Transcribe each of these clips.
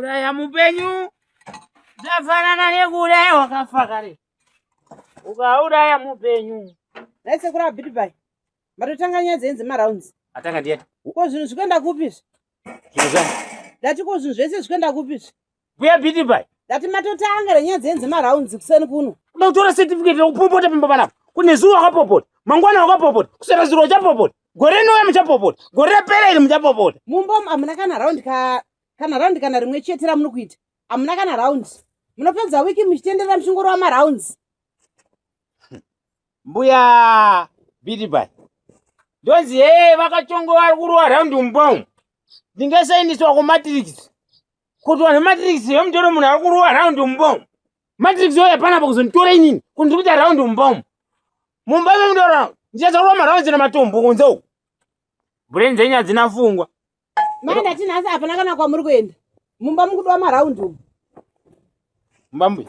Kuuraya mupenyu zvafanana nekuuraya wakafa kare. Ukauraya mupenyu. Nhai sekuru Abitibai, matotanga nyaya dzenyu dzemarounds. Atanga ndiye. Ko zvinhu zvikuenda kupi izvi? Zvinhu zvani? Ndati ko zvinhu zvese zvikuenda kupi izvi? Mbuya Bitibai. Ndati matotanga renyaya dzenyu dzemarounds kuseni kuno. Kuda kutora certificate rekupopota pamba panapa. Kune zuva wakapopota, mangwana wakapopota, kuswera zuro uchapopota. Gore rinouya muchapopota, gore rapera iri muchapopota. Mumba umu hamuna kana round ka kana round kana rimwe chete ramuri kuita. Hamuna kana round. Munopedza wiki muchitenderera muchingorova marounds. Mbuya Bitibai. Ndonzi hee vakachongo vari kurova round mumba umu. Ndingasainiswa kumatrix. Kuti vanhu matrix yemutoro munhu ari kurova round mumba umu. Matrix yoya panapa kuzonditora inini. Kuti ndiri kuita round mumba umu. Mumba memutoro ndichaza kurova marounds nematombo kunze uku. Brain dzenyu hadzina fungwa. Mai ndati nhasi hapana kana kwamuri kuenda. Mumba mukudiwa maraundi umu. Mumba mbuya.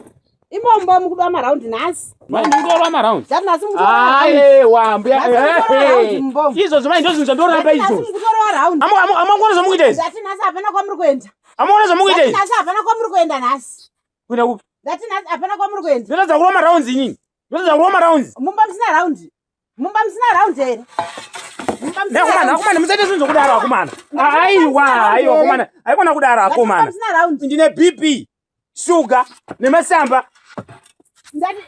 Imo mumba mukudiwa maraundi nhasi. Mai ndikutorwa maraundi. Ndati nhasi mukutorwa maraundi. Aiwa mbuya. Nhasi mukutorwa raundi mumba umu. Izvozvo mai ndozvinhu zvandoramba Ndati nhasi izvozvo. mukutorwa raundi. Amangona zvamukuita izvi. Ndati nhasi hapana kwamuri kuenda. Amangona zvamukuita Ndati izvi. nhasi hapana kwamuri kuenda nhasi. Kuenda kupi? Ndati nhasi hapana kwamuri kuenda. Ndotadza kurova maraundi inini. Ndotadza kurova maraundi. Mumba musina raundi. Mumba musina round here? Mumba musina Akomana, round. akomana, musaite zvinhu zvokudaro akomana. Aiwa, aiwa akomana. Haikona kudaro Ndati mumba akomana. musina round. Ndine BP, sugar nemasamba. Ndati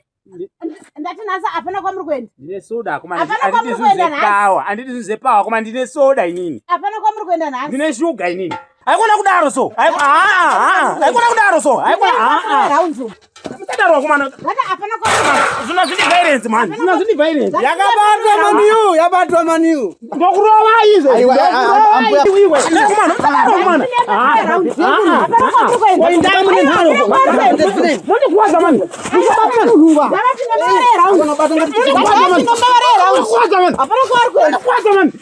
ndati nhasi hapana kwamuri kuenda. Ndine soda akomana. Hapana Handiti kwamuri zvinhu kuenda nhasi. zvepower, handiti zvinhu zvepower akomana. Ndine soda inini. Hapana kwamuri kuenda nhasi. Ndine sugar inini. Haikona kudaro so. Haikona kudaro so. Haikona Mumba musina round umu. Musadaro akomana. Ndati hapana kwamuri. Zvino zvindi violence man. Zvino zvindi violence. Yakabatwa maniu, yabatwa maniu. Ndokurova izvo. Aiwa, Ndokurova ambuya. iwe. Akomana, musadaro akomana. Hapana kwamuri kuenda. Waindai mune nharo. Mundikuwadza mani. Ndati nomba round. Unobata ngati Ndati nomba round. Mundikuwadza mani. Hapana kwaari kuenda. Mundikuwadza mani.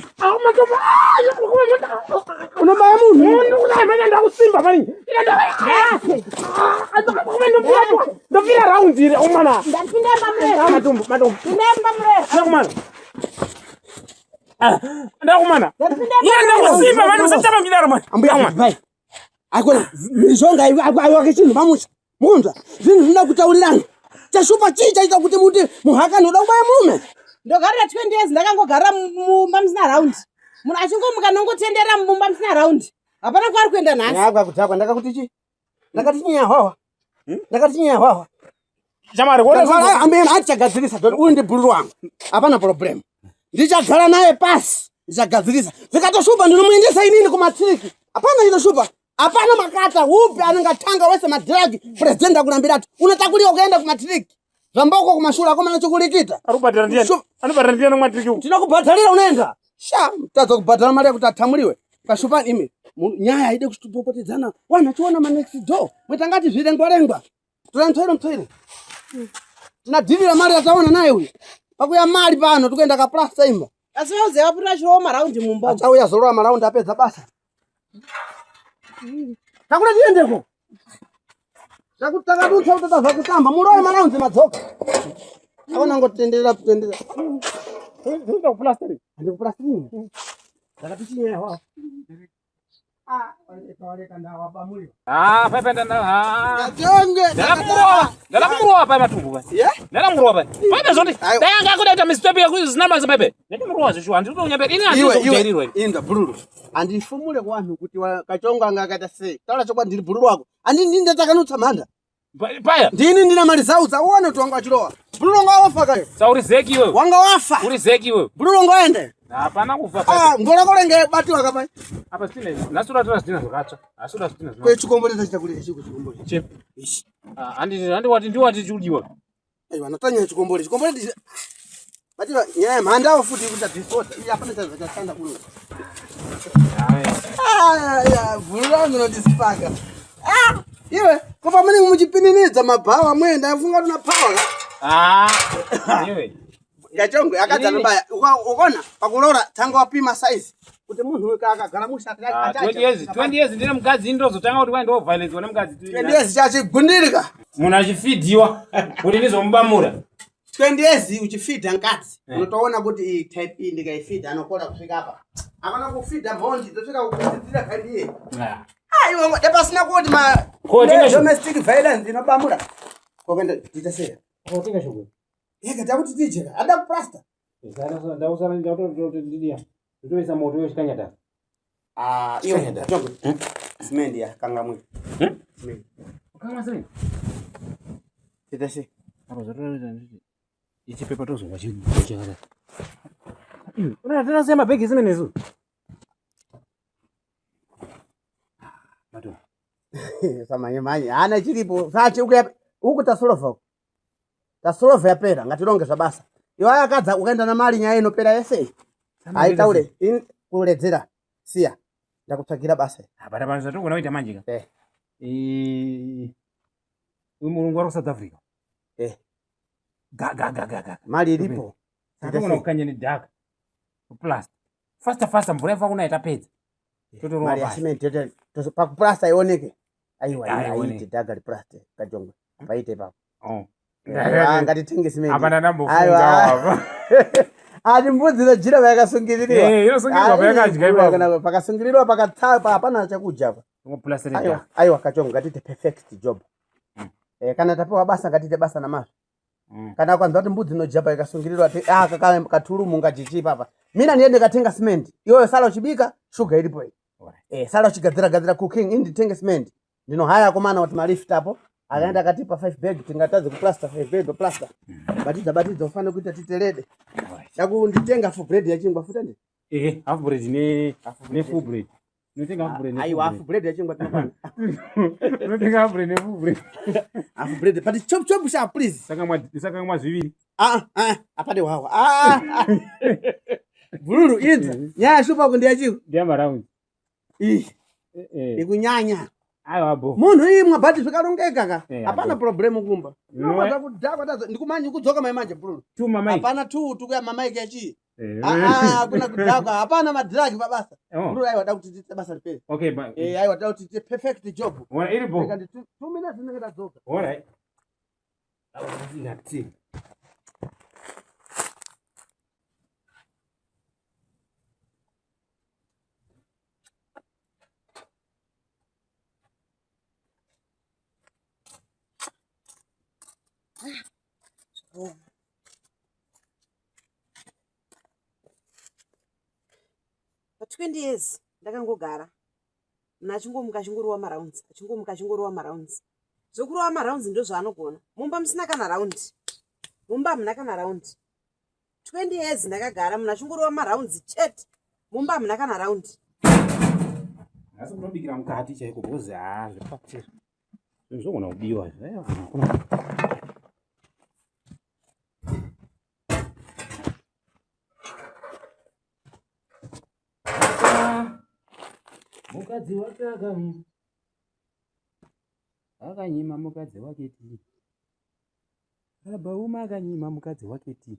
Unobaya munhu. Mundikuwadza mani ndakusimba mani. Ndofira round iri akomana. Ndapinda mumba mune round. Matombo, matombo. Pinda mumba mune round. Ndakumana. Ndakumana. Ndapinda Iye ndakusimba mani musatamba midaro mani. Ambuya bai. Aikona mishonga aiwake chinhu pamusha. Munzwa zvinhu zvinoda kutaurirana. Chashupa chii chaita kuti muti muhakani uda kubaya murume? Ndogarira 20 years ndakangogarira mumba musina round. Munhu achingomuka nongotendera mumba musina round. Hapana kwaari kuenda nhasi. Nyaya kudhakwa ndakakuti chii? Ndakati chinyaya hwahwa. Ndakati chinyaya hwahwa. Chamari, wona Ambuya atichagadzirisa doti uyu ndibhururu wangu. Hapana problem. Ndichagara naye pasi. Ndichagadzirisa. Zvikatoshupa ndinomuendesa inini kumatiriki. Hapana chinoshupa. Hapana makata upi anenge wese madhiragi president akurambira ati unotakuliwa kuenda kumatiriki. Zvamboko kumashura akomana chokulikita. Arikubhadhara ndiani? Anobhadhara ndiani kumatiriki uku? Tinokubhadharira unoenda. Sha, mutadza kubhadhara mari yekuti atamuliwe. Kashupa imi. Nyaya haide kutopopotedzana. Wanhu achiona ma next door. Mwetangati zvirengwa rengwa. Tora mtoiro mtoiro. Tina dhiri ramari rataona naye uyu. Pakuya mari pano tikuenda kaplasta imba. Asi vauze vapurira chirova maraundi mumba. umu. Achauya zorova maraundi apedza basa. Takura tiendeko. Takadutsa kuti tazva kutamba. Murove maraundi madzoka. Avana ngotenderera kutenderera. Zvinoita kuplastering. Handikuplastering. Ndakati chinyaya hwao. Ah, waleka ndawabamuliwa. Ah, pepe ndanda. Ah. Katonge. Ndakamurowa. Ndakamurowa pai matumbu pai. Yeah? Ndakamurowa pai. Pepe zondi. Aiwa. Dai anga akuda kuita mistep yekuzina basa pepe. Ndakamurowa zvishuwa. Handiri kunyamba. Ini Iwe handizokujairirirwa. iwe inda bhururu. Handifumule kuvanhu kuti kachongo anga akaita sei. Taura chokwadi ndiri bhururu wako. Handi ndini ndatakanutsa mhanda. Paya. Ndini ndina mari zaudza uone kuti wanga wachirowa. Bhururu wanga wafa kayo. Sa uri zeki iwe. Wanga wafa. Uri zeki iwe. Bhururu wanga waende. Hapana kufa pepe. Ah, ngorokore ngebatiwa kapai. Apa sitina izvi. Nhasi uda tora zvidhina zvakatsva. Nhasi uda zvidhina zvakatsva. Kwechikomboreza chitakurira chiko chikomboreza. Chep. Ishi. Ah, handi handi wati ndiwati chiudiwa. Aiwa natanya chikomboreza. Chikomboreza ndichi. Batiwa nyaya yemhandawo futi ikuita disorder. Iyi hapana chazvachashanda kuno. Haya. Ah, bhururu rangu rinondisipaka. Ah, iwe ko pamunenge muchipininidza mabhawa muenda afunga tuna power. Ah. Iwe. Yachongwe akadza Inini? nobaya. Ukaona pakuroora tanga wapima size kuti munhu uyu akagara musha Ah, 20 years, 20 years ndine mukadzi ndozotanga kuti waenda woviolence nemukadzi. 20 years chachigundilika. Munhu achifidhiwa kuti ndizomubamura. 20 years uchifidha mukadzi Eh. unotoona kuti iyi type iyi ndikaifidha anokora kusvika apa. Akana kufidha mhondi dzosvika kukudzidzira kandiye. Ah. Aiwa depasina kuti ma domestic violence inobamura. Kokwenda tiita sei? Kotenga shuga. Yega takuti tijeka. Ada kuplaster. Ndakusara ndakutotidia. Ndotoisa moto yochikanyata. Ah, iyo tongo. Cement ya kangamwe. Cement. Kangamwe cement. Tiita sei? Apa zvatoita nditi. Ichi pepa tozongwa chakadai. Unoona mabhegi cement isu. Samanye manye hana chiripo sachi uku uku tasolova uku tasolova yapera ngatironge zvabasa iwe akadza ukaenda namari nyaya inopera yese haitaure kuledzera siya ndakutsvagira basa hapana pano zvatogona kuita manje ka eh. Uyu murungu ari kusouth africa eh. gagagagaga mari iripo tatogona kukanya nedhaka plus faster faster mvura ifa kunaya tapedza mari yacement pakuplasta ioneke aiwa aite dhaga replasta kajongwe paite ipapo oh. ah, ngatitenge cement apa ndambofunga ati mbudzi inojira payakasungirirwa eh, inosungirirwa payakadya ipapo pakasungirirwa pakatsa hapana chakudya apa aiwa kachongo ngatiite perfect job mm. eh, kana tapiwa basa ngatiite basa namazvo mm. kana ukanzwa kuti mbudzi inodya paikasungirirwa ah, katurumu ngachichi ipapa mina ndiye ndikatenga cement iwewe sala uchibika shuga iripo iyi eh, sala uchigadzira gadzira cooking ini nditenge cement ndinohaya akomana kuti malift apo akaenda mm. akatipa five bag tingatadze kuplaster five bag plaster mm. batidza batidza ufanire kuita titerede dakunditenga full bread yachingwa futi ndi eh half bread ne ne full bread Unotenga half bread. Aiwa half bread yachingwa tinofana. Unotenga half bread ne full bread. Half bread but chop chop sha please. Saka mwa saka mwa zviviri. Ah ah apade wawa. Ah. ah. Bhururu idza. Nyaya shupa kundiya chiko. Ndiya maround. Ih. Eh, eh. Ikunyanya. Aiwa bo. Munhu imwa but zvikarongeka ka. Eh, hapana problem kumba. Unoda kudhakwa tazo ndikumanyi kudzoka mai manje bhururu. Tuma mai. Hapana tu tukuya mamai kechi. Eh. Ah, ah, hakuna kudhakwa hapana madhiragi pabasa oh. Bro, aiwa da kuti tiite basa ripere okay but eh aiwa da kuti tiite perfect job Ona iri bo Rega 2 minutes ndinenge ndadzoka all right Awu, Oh. Pa 20 years ndakangogara munhu achingomuka achingorova marounds achingomuka achingorova marounds zvekurova marounds ndozvaanogona mumba musina kana round mumba hamuna kana round 20 years ndakagara munhu achingorova marounds chete mumba hamuna kana round asi kutobikira mukati chaiko because haa zvepatira zvinhu zvogona kubiwa mukadzi wake akanyima mukadzi wake tii Rabhauma akanyima mukadzi wake tii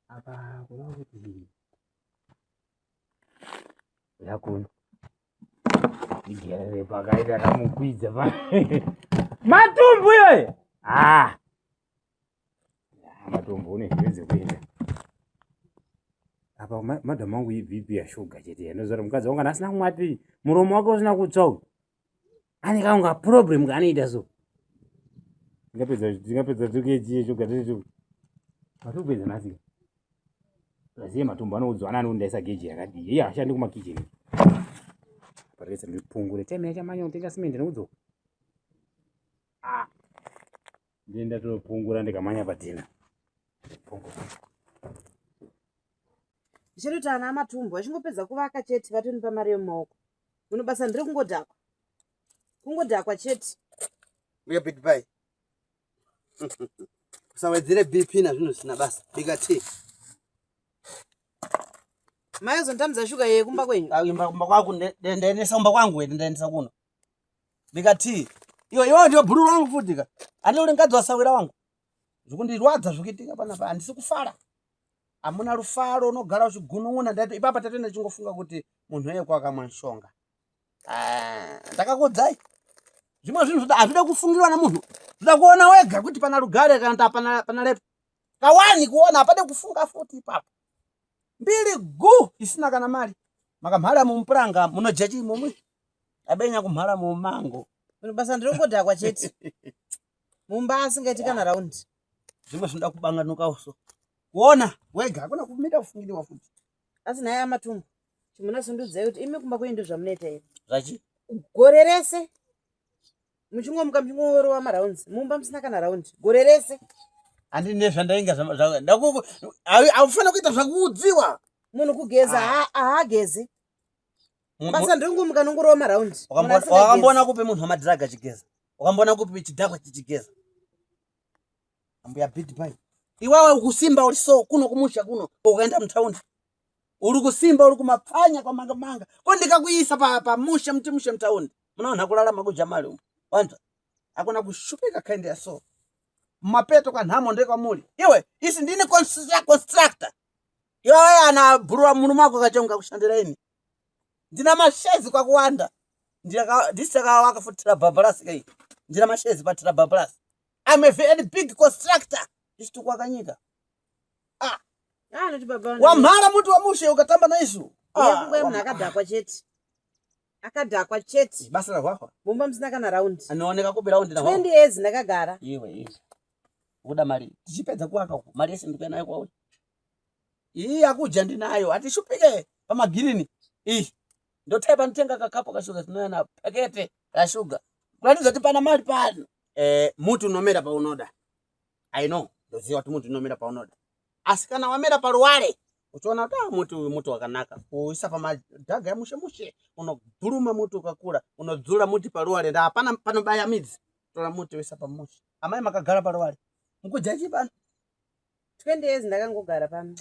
apa kureva kuti yakuno ndigerere pakaita kamukwidza pa matumbu iyoyo ah matumbu une hembe dzekuenda apa madam angu ibp yashuga chete yanozara mukadzi wangu kana asina kumwa tii muromo wake usina kutsva uyu ane kaunga problem kaanoita so tingapedza tingapedza tukeji yeshuga tiri matupedza nhasi aziye matumbu anoudzwa anani kuti ndaisa geji yakadii iye hashandi kumakicheni parese ndipungure teme yachamanya kutenga simende nekudzoka ah. Ndiye ndatopungura ndikamanya padhina. Pungura. Ndichatoti ana amatumbu vachingopedza kuvaka chete vatonipa mari yemumaoko. Muno basa ndiri kungodhakwa. Kungodhakwa chete. Uya big bye. Usawedzere BP na zvinhu zvisina basa. Bika tea. Mai uzonditambidza shuga yeye kumba kwenyu. Ah, kumba kwangu ndaendesa kumba kwangu ndaendesa kuno. Bika tea. Iwe iwe ndiyo bhururu wangu futi ka. Ani uri mukadzi wasawira wangu. Zvikundirwadza zvikuitika panapa handisi kufara. Hamuna rufaro unogara uchigunun'una ndati ipapa tatenda chingofunga kuti munhu eye kwakamwa mishonga. Ah, ndakakuudzai. Zvimwe zvinhu zvoda hazvida kufungirwa namunhu. Zvoda kuona wega kuti pana rugare kana kuti hapana pana repo. Kawani kuona hapade kufunga futi ipapo. Mbili gu isina kana mari. Makamhara mumupuranga munodya chii momwe. Abenya kumhara mumango. Munhu basa ndirongodhakwa chete. Mumba asingaiti kana round. Zvimwe zvinoda kubanganuka uso. Kuona wega hakuna kumida kufungiriwa futi. Asi nhai amatumbu. Chimunasundudzai kuti imi kumba kwenyu ndozvamunoita here? Zvachi? Gore rese muchingomuka muchingorova marounds mumba musina kana round gore rese. Handini nezvandainga haufanira kuita zvakuudziwa. Munhu kugeza haageze. Basa ndiringomuka nongorova maround. Wakamboona kupi munhu wamadhiraga achigeza? Wakamboona kupi chidhakwa chichigeza? Ambuya bid pai. Iwawe ukusimba uri so kuno kumusha kuno ukaenda mutaundi. Uri kusimba uri kumapfanya kwamanga manga. Ko ndikakuisa pa pamusha muti mushe mutaundi. Munoona kurarama kujamali umu. Wanzwa? Hakuna kushupika kind ya so. Mapeto kwa nhamo ndekwamuri. Iwe isi ndini constructor. Iwawe ana bhurura murume wako kachonga kushandira ini. Ndina mashezi kwakuwanda. Ndisakawaka futi tirabhabharasi kai. Ndina mashezi pa tirabhabharasi. I'm a very big constructor. Ndisitukwaka nyika. Ah. Ah, noti baba. Wamhara muti wamushe ukatamba naisu. Ah, munhu akadhakwa chete. Akadhakwa chete. Basa rahwahwa. Mumba musina kana round. Anooneka kupi round na 20 years ndakagara. Iwe iwe. Ukuda mari. Tichipedza kuwaka uku. Mari yese ndikuya nayo kwauri. Iyi yakuja ndinayo. Hatishupike pamagirini. Iyi. Ndotaipa nditenga kakapo kashuga tinouya na pakete kashuga. Kuratidza kuti pana mari pano. Eh, muti unomera paunoda. I know. Ndoziva kuti muti unomera paunoda. Asi kana wamera paruware uchiona kuti ah, muti uyu muti wakanaka kuisa pamadhaga emushe mushe unobhuruma muti ukakura unodzura muti paruware nda hapana panobaya midzi tora muti woisa pamushe amai makagara paruware mukudya chii pano 20 years ndakangogara pano.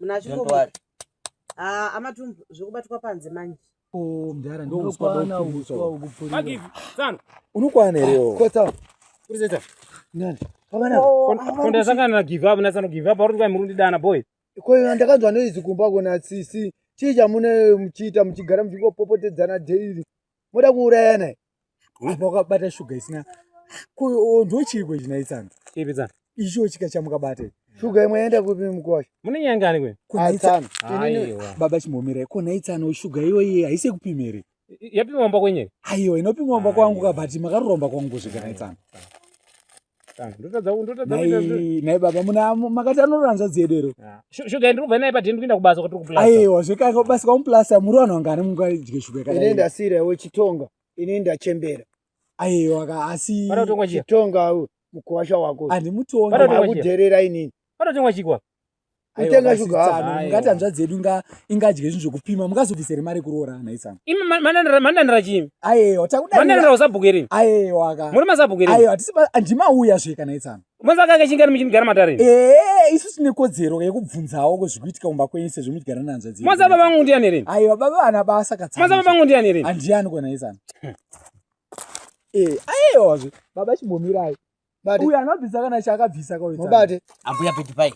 Munhu Don't worry. Ah, amatumbu zvekubatwa panze manje. Oh, mdhara Unokwana uswa ukupfurira. Magive, tsano. Unokwana here iwe? Kotsa. Kuriseta. Nani? Pakanaka. Kondasangana na give up nasano give up vari kuti muri kundidana boy. Ko ndakanzwa noise kumba kona sisi. Chii chamune muchiita muchigara muchingopopotedzana daily? Moda kuurayana? Apa wakabata shuga isina. Ko ndochiiko ichi naitsano? Ipi tsano? Icho chika chamukabata. Shuga imwe yaenda kupi mukwasha? Mune nyaya ngani kwe? Atsano. Aiwa. Baba chimbomirai. Ko naitsano shuga iyoyi haisi yekupima here? Yapimwa mumba kwenyu here? Aiwa inopimwa mumba kwangu ka but makaromba kwangu kusvika naitsano. Tsano. Ndotadza ndotadza kuita Nai nai baba muna makati anorora hanzvadzi yedu here? Shuga ndiri kubva naye padheni kuenda kubasa kwatiri kuplasta. Aiwa zvekaka basi kwamuplasta muri vanhu vangani mungadye shuga Ini yakadai? ndasira iwe chitonga. Ini ndachembera. Aiwa ka asi Panotongwa chiya. Chitonga mukwasha wako. handimutongi. Panotongwa chiya. Akudherera inini. Panotongwa chikwa. Kutenga shuga hapo. Aiwa. Mungati hanzvadzi yedu ingadye zvinhu zvekupima mungazobvisa here mari yekuroora naitsano? Imi mandanira chii? Aiwa takudanira. Mandanira usabhuku here? Aiwa ka. Muri masabhuku here? Aiwa hatisi handimauya zveka naitsano. Masakanga chingani muchindigara matare? Ee isu tine kodzero yekubvunzawo kwezvikuitika kumba kwenyu sezvo muchigara nehanzvadzi yedu. Masa baba vangu ndiani here? Aiwa baba vana basa katsano. Masa baba vangu ndiani here? Handiyani kona naitsano. Eh aiwa zve baba chimbomirai. Bate. Uyu anobvisa kana chaakabvisa kauyu. Mubate. Ambuya Bitipai.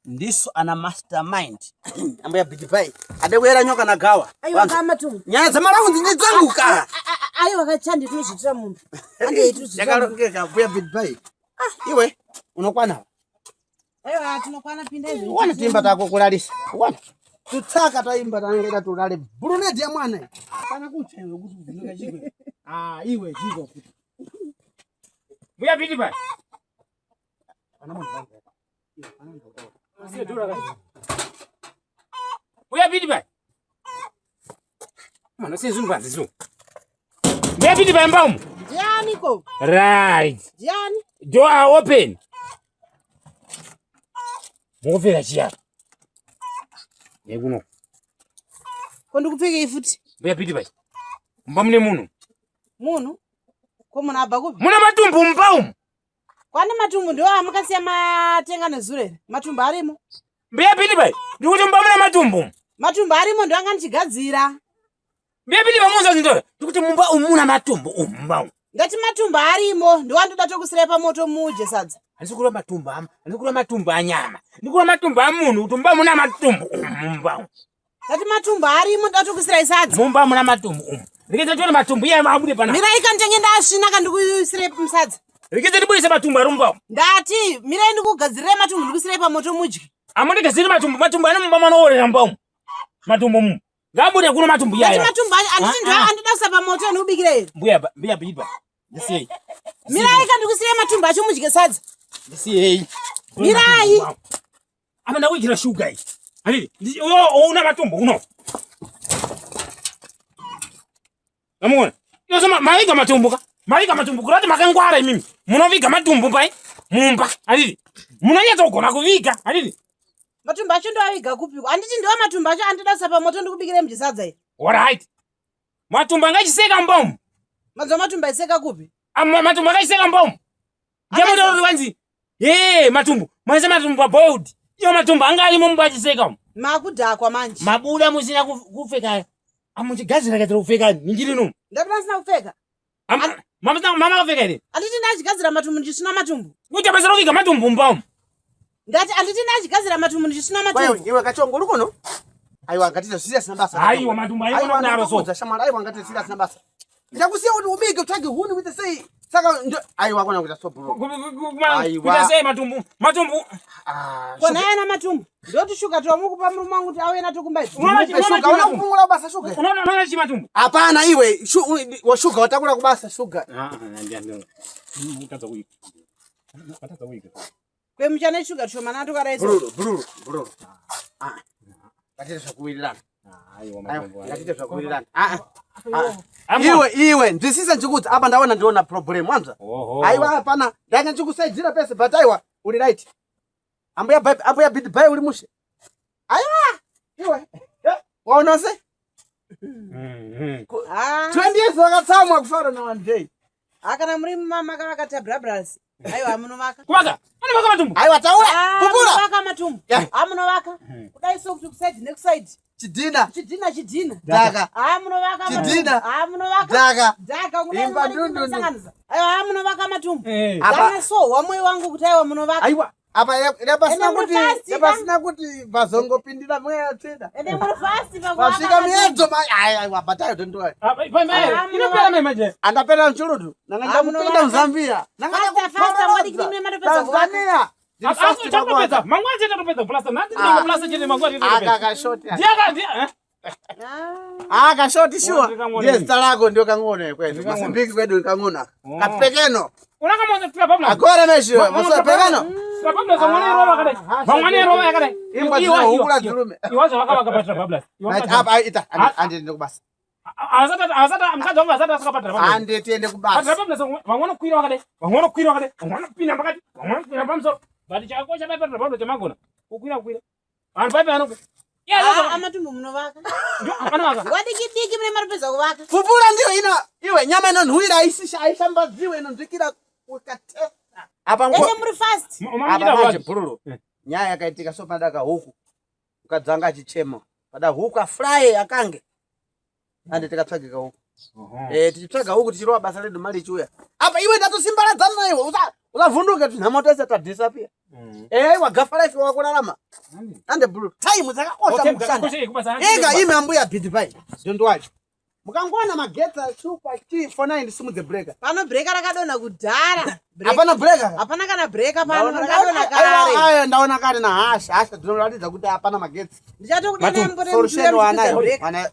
Ndisu ana mastermind. Ambuya Bitipai. Ade kuyera nyoka na gawa. Aiwa Wanzwa? ka matumbu. Nyaya dzemaraundi ndedzangu ka. Aiwa kachandi tozviitira mumba. Handei tozviitira. Yakarongeka ambuya Bitipai. Ah, iwe unokwana. Aiwa tinokwana pinda izvo. Wana timba tako kulalisa. Wana. Tutsaka taimba tangaita tulale. Brunette ya mwana. iyi. Pana kucha iwe kuti uvhunika chikwe. Ah iwe chiko. Mbuya Bitipai. Pana munhu wangu. Iwe pana munhu wangu. Siye dora kazi. Mbuya Bitipai. Mwana siye zvinhu panze so. Mbuya Bitipai mba umu. Ndiani ko? Right. Ndiani? Door are open. Mukupfeka chiya. Nekuno. Ko ndikupfekei futi? Mbuya Bitipai. Mumba mune munhu. Munhu? Ko munhu abva kupi? Mune matumbu mumba umu. Kwani matumbu ndiwo amakasiya matenga nezuro here? Matumbu arimo. Mbuya Bitipai. Ndikuti mumba mune matumbu umu. Matumbu arimo ndiwo anga ndichigadzira. Mbuya Bitipai muza zindora. Ndikuti mumba umu muna matumbu umu mumba umu. Ndati matumbu arimo ndiwo andoda tokusirai pamoto mudye sadza. Handisi kureva matumbu am, handisi kureva matumbu anyama. Ndikureva matumbu amunhu kuti mumba muna matumbu umu mumba umu. Ndati matumbu arimo ndoda tokusirai sadza. Mumba muna matumbu umu. Rekeza tione matumbu iye abude pana. Mirai kanditenge ndasvina kandikuisirai musadza. Rekeza tibudise matumbu ari mumba umu. Ndati mirai ndikugadzirirai matumbu ndikusirai pamoto mudye. Amundigadziri matumbu, matumbu ane mumba manoorera mumba umu. Matumbu umu. Ngabude kuno matumbu Ndati yaya. matumbu acho handiti Ah, ndo ah. andida kuisa pamoto ndikubikira here. Mbuya mbuya biba. Ndisiyei. Mirai ka ndikusiyire matumbu acho mudye sadza. Ndisiyei. Mirai. Apa ndakuigira shuga iyi. Handiti una matumbu uno. Namuona. Yose maviga matumbu ka. Maviga matumbu kurati makangwara imimi. Munoviga matumbu pai mumba. Handiti. Munonyatsogona kuviga. Handiti. Matumbu acho ndoaviga kupiko? Handiti ndo matumbu acho andida kuisa pamoto ndikubikire mudye sadza iyi. Alright. Matumbu angachiseka mbomu. Mazuva matumbu aiseka kupi? Matumbu akachiseka mbomu. Ndiye wanzi. Hey, matumbu. Mwaise matumbu paboiled. Iyo matumbu anga arimo mumba achiseka umu. Makudhakwa manje. Mabuda musina kupfeka. Amuchigadzira gadzira kupfeka ningiri no. Ndapita ndisina kupfeka. Mama mama akapfeka here? Handiti ndachigadzira matumbu ndisina matumbu. Kuita basa rokuviga matumbu mumba umu. Ndati handiti ndachigadzira matumbu ndisina matumbu. Iwe kachongo uri kuno? Aiwa ngatiite serious nabasa. Aiwa matumbu Aiwa aikona kudaro so. ndakakudza shamwari aiwa ngatiite serious nabasa. Ndakusiya kuti ubike utsvage huni uite sei. Saka aiwa kona kuita so bro. Aiwa. Kuita sei matumbu? Matumbu. Ah, Kona yana matumbu. Ndoti shuga tomukupa murume wangu kuti auye nato kumba idzi. Unoona Shuga unoona kupungura kubasa shuga. Unoona unoona chi matumbu? Hapana iwe washuga watakura kubasa shuga. Ah, ah, ndi. Utadza kuiga. Watadza kuiga. Kwemuchane shuga tushoma nato karaisa. Bruru bruru bruru. Ah. Ngatiite zvakuwirirana. Aiwa Aiwa matumbu. ngatiite zvakuwirirana. Ah. ah. Amwa. Iwe iwe nzwisisa ndikudza apa ndaona ndiona problem wanzwa. Oho. Aiwa hapana ndanga ndikusaidzira pese but aiwa uri right. Ambuya bye ambuya bid bye uri mushe. Aiwa iwe. Waona se? Ah. 20 years wakatsamwa kufara na one day. Ah, kana muri mama vakati brabras. Aiwa munovaka. Kuvaka. Anovaka matumbu. Aiwa taura Ah, pupura. munovaka matumbu. Yeah. Ah, munovaka. Kudai so kuti kusaidi nekusaidi. Chidhina Chidhina chidhina. dhaka Ah, munovaka matumbu. Chidhina. Ah, munovaka. dhaka. Dhaka kudai Imba mwari dundu. munosanganisa. Aiwa ah, munovaka matumbu. Eh. Apa- Ndana so wamoyo wangu kuti aiwa munovaka. Aiwa apa yapasina Ende muri kuti fast, yapasina kuti vazongopindira mweya tsvina. Ende muri fast pakuvaka. Vasvika matumbu. miedzo ai aiwa but ayo don't worry. Ah, pa mai. Ah, Inopera mai manje. Andapera mchurudu. Nanga Ah, ndakupinda munovaka. muZambia. Nanga Faster, faster, mwadikiri mune matopedza kuvaka. Tanzania. Ndiri fast Tatopedza. pakuvaka. Mangwana chete tatopedza plasta. Nhasi Ah. tinenge plasta chete mangwana chete Aka tatopedza. kashoti. Ndiaka ndiya. Ah kashoti sure. Ndikang'ono Ndiye zita lako ndio kang'ono kwedu. Ndikang'ono. Mozambique kwedu kang'ono. Oh. Kapekeno. Unakamona trababla. Agora mesho. Mosapekano. Trababla vamwana irova yakadai. Vamwana irova yakadai. Imbwa dzinohukura dzirume. Iwazo vakavaka pa trababla. Right apa ita andi kubasa. Asati asati mukadzi wangu asati asvika pa trababla. Andi tiende Pa kubasa. trababla vamwe vanokwira vakadai. Vamwe vanokwira vakadai. Vamwe vanopinda pakati. Vamwe vanopinda pamusoro. But chakakosha pai pa trababla chamagona. Kukwira kukwira. Vanhu pai pano. Ah, amatumbu munovaka. Anovaka. Wadiki diki mune matopedza kuvaka. Pupura ndiyo ino iwe nyama inonhuwira aisisha aishambadziwe inonzwikira ukatesa. Apa Ende muri fast. apa manje bhururu. Nyaya yakaitika so padaka huku. Mukadzi achichema. Pada huku afuraye akange. Ande tikatsvagika huku. Eh tichitsvaga huku tichirova basa redu mari ichiuya. Apa iwe ndatosimbaradzana naiwe usavhunduke tinhamo tese tadisappear. Eh wagafa life wakurarama. Ande bhururu. Time dzakakosha mukushanda. Ega imi ambuya bhidhi pai. Don't worry. Mukangoona magetsi achupa chi 49 simudze breaker. Pano breka rakadonha kudhara. Breka. Hapana breaker. Hapana kana breka pano Ndaona- rakadonha Aiwa, kare. aiwa, ndaona kare na hasha hasha dzinoratidza kuti hapana magetsi. Ndichatokudana mbote Solution wanayo. Wanayo.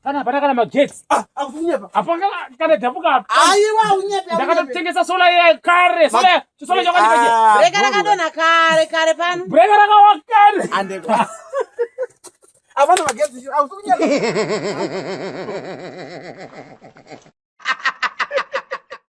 Kana hapana kana magetsi. Ah, akunyepa. Hapana kana dhapuka. Aiwa unyepe. Ndakatotengesa sola iya kare. Sola sola chakati pache. Breka rakadonha kare kare pano. Breka rakawa kare. Ande. Hapana magetsi. Aukunyepa.